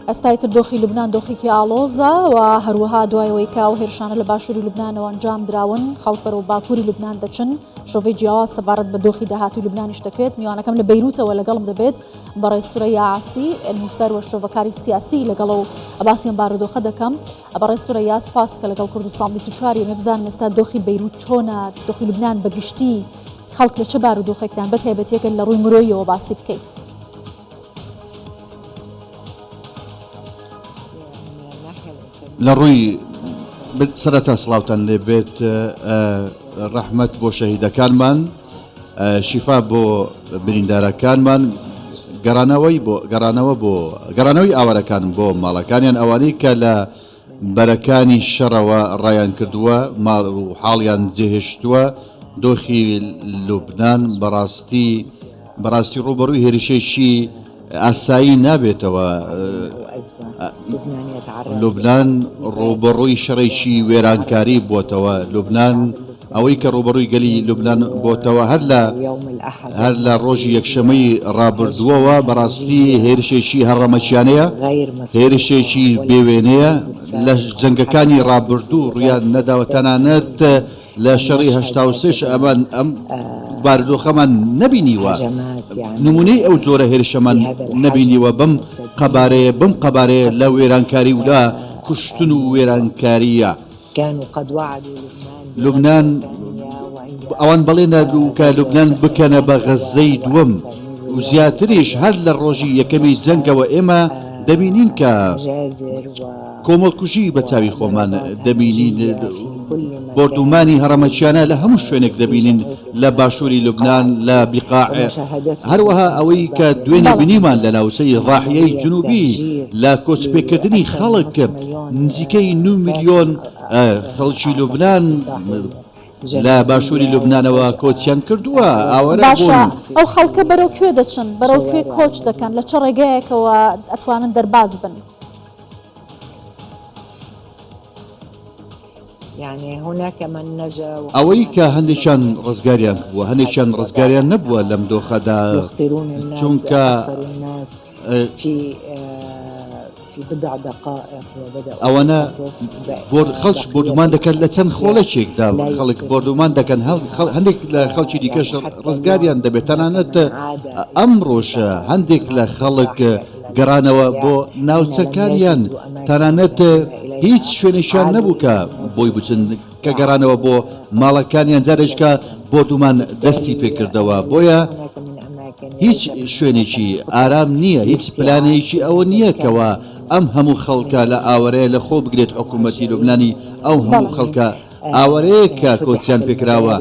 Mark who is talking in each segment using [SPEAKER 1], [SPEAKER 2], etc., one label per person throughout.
[SPEAKER 1] ئێستا ئیتر دۆخی لوبنان دۆخێکی ئاڵۆزە و هەروەها دوای ئەوەی کە ئەو هێرشانە لە باشووری لوبنانەوە ئەنجام دراون، خەڵک بەرەو باکووری لوبنان دەچن. شرۆڤەی جیاواز سەبارەت بە دۆخی داهاتووی لوبنانیش دەکرێت. میوانەکەم لە بەیروتەوە لەگەڵم دەبێت، بەڕێز سورەیا عاسی، نووسەر و شرۆڤەکاری سیاسی لەگەڵ و باسی ئەم بارودۆخە دەکەم. بەڕێز سورەیا سپاس کە لەگەڵ کوردستان 24 ئێمە بزانم ئێستا دۆخی بەیروت چۆنە، دۆخی لوبنان بە گشتی خەڵک لە چ بارودۆخێکدان، بە تایبەتی ئەگەر لە ڕووی مرۆییەوە باسی بکەین.
[SPEAKER 2] لە ڕووی سەرەتا سڵاوتان لێ بێت ڕەحمەت بۆ شەهیدەکانمان شیفا بۆ بریندارەکانمان گەڕانەوەی بۆ گەڕانەوە بۆ گەڕانەوەی ئاوارەکان بۆ ماڵەکانیان ئەوانەی کە لە بەرەکانی شەڕەوە ڕایان کردووە ماڵ و حاڵیان جێهێشتووە دۆخی لوبناان بەڕاستی بەڕاستی ڕووبەڕووی هێرشێکی ئاسایی نابێتەوە. لوبنان ڕووبەڕووی شەڕێکی وێرانکاری بۆتەوە. لوبنان ئەوەی کە ڕووبەڕووی گەلی لوبنان بۆتەوە هەر لە هەر لە ڕۆژی یەکشەمەی ڕابردووەوە بەڕاستی هێرشێکی هەڕەمەکیانەیە، هێرشێکی بێوێنەیە لە جەنگەکانی ڕابردوو ڕوویان نەداوە تەنانەت لە شەڕی 83 ئەمان ئەم بارودۆخەمان نەبینیوە، نمونەی ئەو جۆرە هێرشەمان نەبینیوە بەم قەبارەیە بەم قەبارەیە لە وێرانکاری و لە کوشتن و وێرانکارییە. لوبنان ئەوان بەڵێن دابوو کە لوبنان بکەنە بە غەززەی دووەم و زیاتریش هەر لە ڕۆژی یەکەمی جەنگەوە ئێمە دەبینین کە کۆمەڵکوژی بە چاوی خۆمان دەبینین، بۆردومانی هەڕەمەکیانە لە هەموو شوێنێک دەبینین لە باشووری لوبنان، لە بیقاع، هەروەها ئەوەی کە دوێنێ بینیمان لە ناوچەی ضاحیەی جنوبی لە کۆچپێکردنی خەڵک، نزیکەی نیو ملیۆن خەڵکی لوبنان لە باشووری لوبنانەوە کۆچیان کردووە، ئاوارە
[SPEAKER 1] باشە
[SPEAKER 2] بوون.
[SPEAKER 1] ئەو خەڵکە بەرەو کوێ دەچن؟ بەرەو کوێ کۆچ دەکەن؟ لە چ ڕێگایەکەوە ئەتوانن دەرباز بن؟
[SPEAKER 2] ئەوەی کە هەندێکیان ڕزگاریان بووە هەندێکیان ڕزگاریان نەبووە لەم دۆخەدا چونکە ئەوەنە خەڵک بۆردومان دەکەن لە چەند خۆڵێکێکدا خەڵک بۆردومان دەکەن هەندێک لە خەڵکی دیکەش ڕزگاریان دەبێت تەنانەت ئەمڕۆش هەندێک لە خەڵک گەڕانەوە بۆ ناوچەکانیان، تەنانەت هیچ شوێنێکیان نەبوو کە بۆی بچن، کە گەڕانەوە بۆ ماڵەکانیان جارێکە بۆردومان دەستی پێکردەوە، بۆیە هیچ شوێنێکی ئارام نییە، هیچ پلانێکی ئەوە نییە کەوا ئەم هەموو خەڵکە لە ئاوەرەیە لەخۆ بگرێت، حکوومەتی لوبنانی ئەو هەموو خەڵکە ئاوارەیەک کە کۆچیان پێکراوە،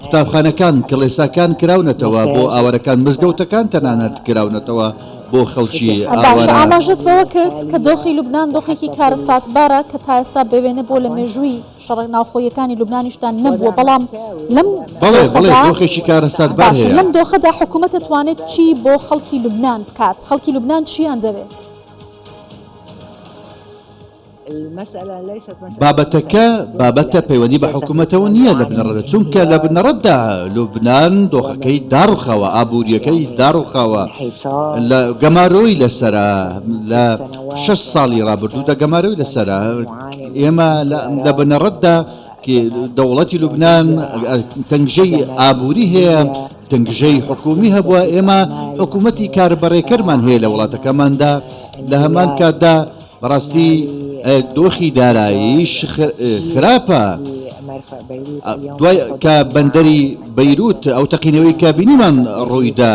[SPEAKER 2] قوتابخانەکان، کڵێساکان کراونەتەوە بۆ ئاوارەکان، مزگەوتەکان تەنانەت کراونەتەوە بۆ خەڵکی
[SPEAKER 1] باشە
[SPEAKER 2] ئاوارە.
[SPEAKER 1] ئاماژەت بەوە کرد کە دۆخی لوبنان دۆخێکی کارەساتبارە کە تا ئێستا بێوێنە بۆ لە مێژووی شەڕە ناوخۆییەکانی لوبنانیشدا نەبووە، بەڵام لەم
[SPEAKER 2] بەڵێ بەڵێ
[SPEAKER 1] دۆخەدا
[SPEAKER 2] دۆخێکی کارەساتبار
[SPEAKER 1] باشە
[SPEAKER 2] هەیە.
[SPEAKER 1] لەم دۆخەدا حکوومەت دەتوانێت چی بۆ خەڵکی لوبنان بکات؟ خەڵکی لوبنان چییان دەوێ؟
[SPEAKER 2] بابەتەکە بابەتە پەیوەندی بە حکوومەتەوە نییە لە بنەڕەتدا، چونکە لە بنەڕەتدا لوبنان دۆخەکەی داڕوخاوە، ئابوورییەکەی داڕوخاوە، لە گەمارۆی لەسەرە، لە شەش ساڵی ڕابردوودا گەمارۆی لەسەرە. ئێمە لە بنەڕەتدا دەوڵەتی لوبنان تەنگژەی ئابووری هەیە، تەنگژەی حکوومی هەبووە، ئێمە حکوومەتی کاربەڕێکەرمان هەیە لە وڵاتەکەماندا، لە هەمان کاتدا بەڕاستی دۆخی داراییش خراپە، دوای کە بەندەری بەیروت ئەو تەقینەوەی کە بینیمان ڕوویدا،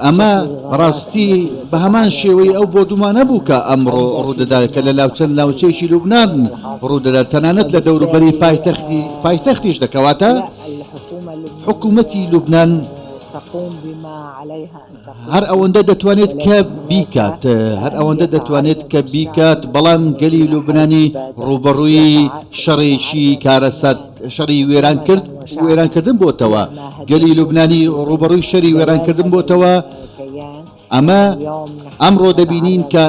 [SPEAKER 2] ئەمە بەڕاستی بە هەمان شێوەی ئەو بۆردومانە بوو کە ئەمڕۆ ڕوودەدات کە لە چەند ناوچەیەکی لوبنان ڕوودەدات، تەنانەت لە دەوروبەری پایتەختی پایتەختیش دەکەواتە حکوومەتی لوبنان. هەر ئەوەندە دەتوانێت کە بیکات، هەر ئەوەندە دەتوانێت کە بیکات، بەڵام گەلی لوبنانی ڕووبەڕووی شەڕێکی کارەسات، شەڕی وێرانکرد، وێرانکردن بۆتەوە، گەلی لوبنانی ڕووبەڕووی شەری وێرانکردن بۆتەوە، ئەمە ئەمڕۆ دەبینین کە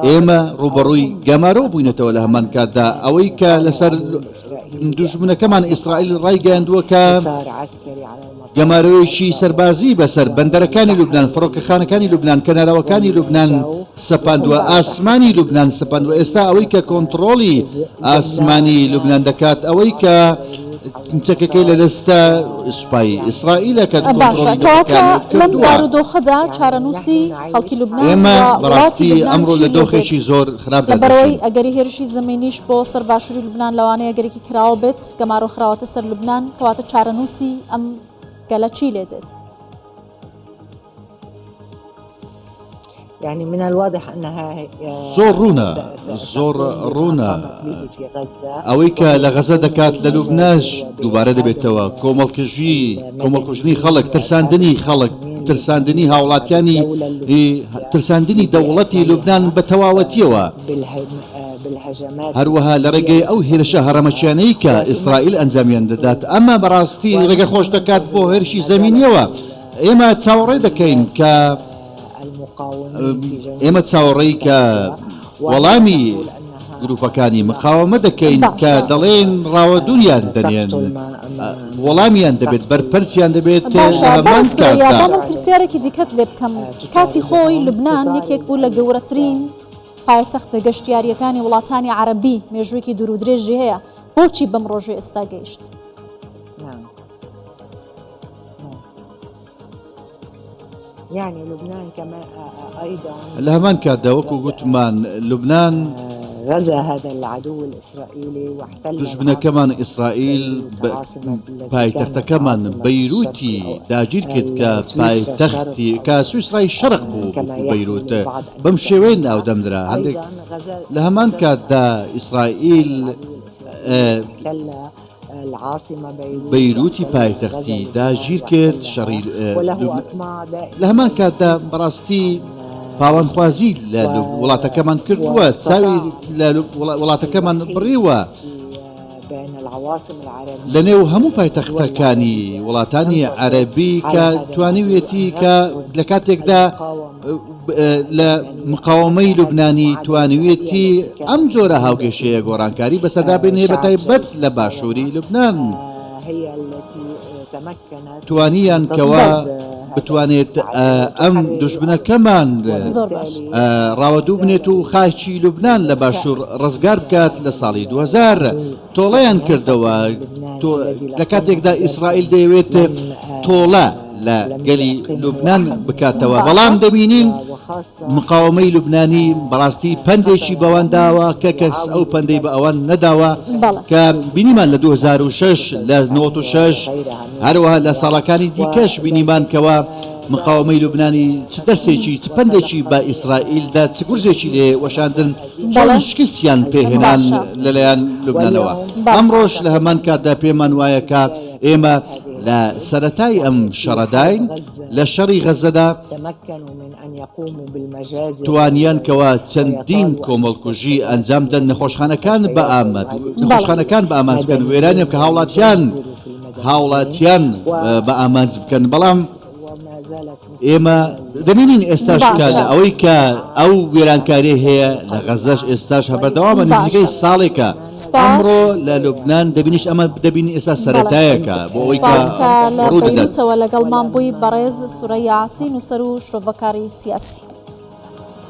[SPEAKER 2] ئێمە ڕووبەڕووی گەمارۆ بووینەتەوە لە هەمان کاتدا ئەوەی کە لەسەر دوژمنەکەمان ئیسرائیل ڕایگەیاندووە کە. گەمارۆیەکی سەربازی بەسەر بەندەرەکانی لوبنان، فڕۆکەخانەکانی لوبنان، کەناراوەکانی لوبنان سەپاندووە، ئاسمانی لوبنان سەپاندووە، ئێستا ئەوەی کە کۆنتڕۆڵی ئاسمانی لوبنان دەکات، ئەوەی کە چەکەکەی لە دەستە سوپای ئیسرائیلە کە
[SPEAKER 1] باشە
[SPEAKER 2] کۆنتڕۆڵی
[SPEAKER 1] کەواتە
[SPEAKER 2] دۆخەکانی
[SPEAKER 1] لەم
[SPEAKER 2] کردووە.
[SPEAKER 1] بارودۆخەدا چارەنووسی خەڵکی لوبنان
[SPEAKER 2] ئێمە
[SPEAKER 1] و وڵاتی
[SPEAKER 2] بەڕاستی
[SPEAKER 1] لوبنان
[SPEAKER 2] ئەمڕۆ
[SPEAKER 1] چی
[SPEAKER 2] لە
[SPEAKER 1] لێ دێت؟
[SPEAKER 2] دۆخێکی زۆر خراپدا
[SPEAKER 1] لەبەرئەوەی
[SPEAKER 2] دەژین.
[SPEAKER 1] ئەگەری هێرشی زەمینیش بۆ سەر باشووری لوبنان لەوانەیە ئەگەرێکی کراوە بێت، گەمارۆ خراوەتە سەر لوبنان، کەواتە چارەنووسی ئەم گەلە چی لێ دێت؟
[SPEAKER 2] زۆر ڕوونە زۆر ڕوونە ئەوەی کە لە غەزە دەکات لە لوبناش دووبارە دەبێتەوە کۆمەڵکژی کۆمەڵکوژنی خەڵک ترساندنی خەڵک ترساندنی هاوڵاتیانی ترساندنی دەوڵەتی لوبناان بە تەواوەتیەوە هەروەها لە ڕێگەی ئەو هێرشە هەڕەمەکیانەی کە ئیسرائیل ئەنجامیان دەدات ئەمە بەڕاستی ڕێگە خۆش دەکات بۆ هێرشی زەمینیەوە ئێمە چاوەڕێ دەکەین کە ئێمە چاوەڕێی کە وەڵامی گروپەکانی مقاومە دەکەین کە دەڵێن ڕاوەدوونیان دەنێن وەڵامیان دەبێت بەرپەرچیان دەبێت
[SPEAKER 1] باشە
[SPEAKER 2] لە هەمان
[SPEAKER 1] بەڕێز سورەیا
[SPEAKER 2] کاتدا.
[SPEAKER 1] با من پرسیارێکی دیکەت لێ بکەم کاتی خۆی لوبنان یەکێک بوو لە گەورەترین پایتەختە گەشتیارییەکانی وڵاتانی عەرەبی مێژوویەکی دوورودرێژی هەیە بۆچی بەم ڕۆژەی ئێستا گەیشت؟
[SPEAKER 2] لە هەمان کاتدا وەکو گوتمان لوبنان دوژمنەکەمان ئیسرائیل پایتەختەکەمان بەیروتی داگیر کرد کە پایتەختی کە سویسرای شەرق بوو بەیروت بەم شێوەیە ناودەمدرا هەندێک لە هەمان کاتدا ئیسرائیل بەیروتی پایتەختی داگیر کرد، شەڕی لە هەمان کاتدا بەڕاستی پاوانخوازی لە وڵاتەکەمان کردووە، چاوی لە وڵاتەکەمان بڕیوە. لە نێو هەموو پایتەختەکانی وڵاتانی عەرەبی کە توانیویەتی کە لە کاتێکدا لە مقاومەی لوبنانی توانیویەتی ئەم جۆرە هاوکێشەیە گۆڕانکاری بەسەردا بێنێ بە تایبەت لە باشووری لوبنان توانیان کەوا بتوانێت ئەم دوژمنەکەمان ڕاوەدوو بنێت و خاکی لوبنان لە باشوور ڕزگار بکات لە ساڵی 2000 تۆڵەیان کردەوە لە کاتێکدا ئیسرائیل دەیەوێت تۆڵە لە گەلی لوبنان بکاتەوە، بەڵام دەبینین مقاومەی لوبنانی بەڕاستی پەندێکی بەوان داوە کە کەس ئەو پەندەی بە ئەوان نەداوە کە بینیمان لە 2006 لە 96 هەروەها لە ساڵەکانی دیکەش بینیمان کەوا مقاومەی لوبنانی چ دەرسێکی چ پەندێکی بە ئیسرائیل دا چ گورزێکی لێ وەشاندن چۆن شکستیان پێهێنان لەلایەن لوبنانەوە ئەمڕۆش لە هەمان کاتدا پێمان وایە کە ئێمە لە سەرەتای ئەم شەڕەداین، لە شەڕی غەززەدا توانیان کەوا چەندین کۆمەڵکوژی ئەنجام بدەن، نەخۆشخانەکان بە نەخۆشخانەکان بە ئامانج بکەن، وێرانیان بکەن، هاوڵاتیان هاوڵاتیان بە ئامانج بکەن، بەڵام ئێمە دەبینین ئێستاش کە
[SPEAKER 1] باشە.
[SPEAKER 2] ئەوەی کە ئەو وێرانکاریە هەیە لە غەزەش ئێستاش هەر بەردەوامە نزیکەی
[SPEAKER 1] باشە.
[SPEAKER 2] ساڵێکە
[SPEAKER 1] سپاس.
[SPEAKER 2] ئەمڕۆ لە لوبنان دەبینیش ئەمە دەبینی ئێستا
[SPEAKER 1] بەڵێ.
[SPEAKER 2] سەرەتایەکە بۆ ئەوەی کە
[SPEAKER 1] سپاس کە لە
[SPEAKER 2] ڕوو دەدات.
[SPEAKER 1] بەیروتەوە لەگەڵمان بووی بەڕێز سورەیا عاسی نووسەر و شرۆڤەکاری سیاسی.